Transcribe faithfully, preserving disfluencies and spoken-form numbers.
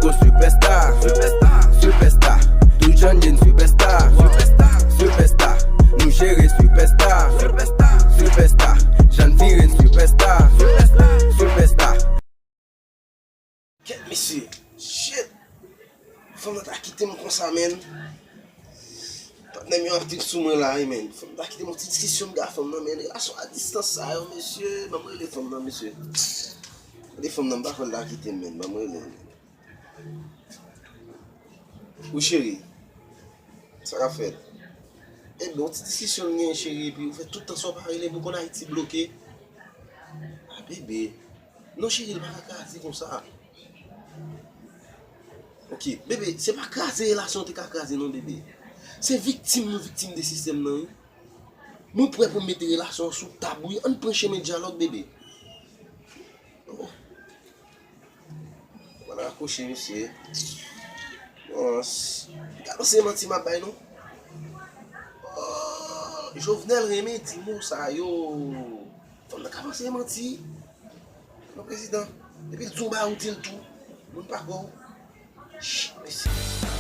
Go superstar, superstar, superstar. Tout Jan Jane superstar, superstar, superstar. Nou jere superstar, superstar, superstar. Jan Viren superstar, superstar, superstar. Kèt mesye, shit. Fanm nan ta kite m konsa, menn. Patnè m yo ap trip sou mwen la wi, menn. Fanm nan ta kite m yon ti diskisyon m gen ak fanm nan, menn. Relasyon a distans sa yo, mesye. Ban m rele fanm nan, mesye. Rele fanm nan, m pa kwè l ta kite m, menn. Ban m rele l. Wi, cheri. Sa k ap fèt? Ebyen, yon ti diskisyon n gen, cheri, epi ou fè tout tan sa w pa rele m, ou konn Ayiti bloke. A, bebe. Non, cheri, l pa ka kraze konsa. Ok, bebe, se pa kraze relasyon te ka kraze, non, bebe. Se viktim nou viktim de sistèm nan, wi. Mwen prè pou m mete relasyon an sou tab, wi. Ann pran chemen dyalòg, bebe. Oh. Mwen rakwoche, mesye. Bon, s- gade se manti m ap bay, non. Oh, Jovenel renmen di mo sa yo. Fanm nan ka panse e manti. Non, prezidan. Epi l di w ba ou di l tou. Moun pa kwè w. Shit, mesye.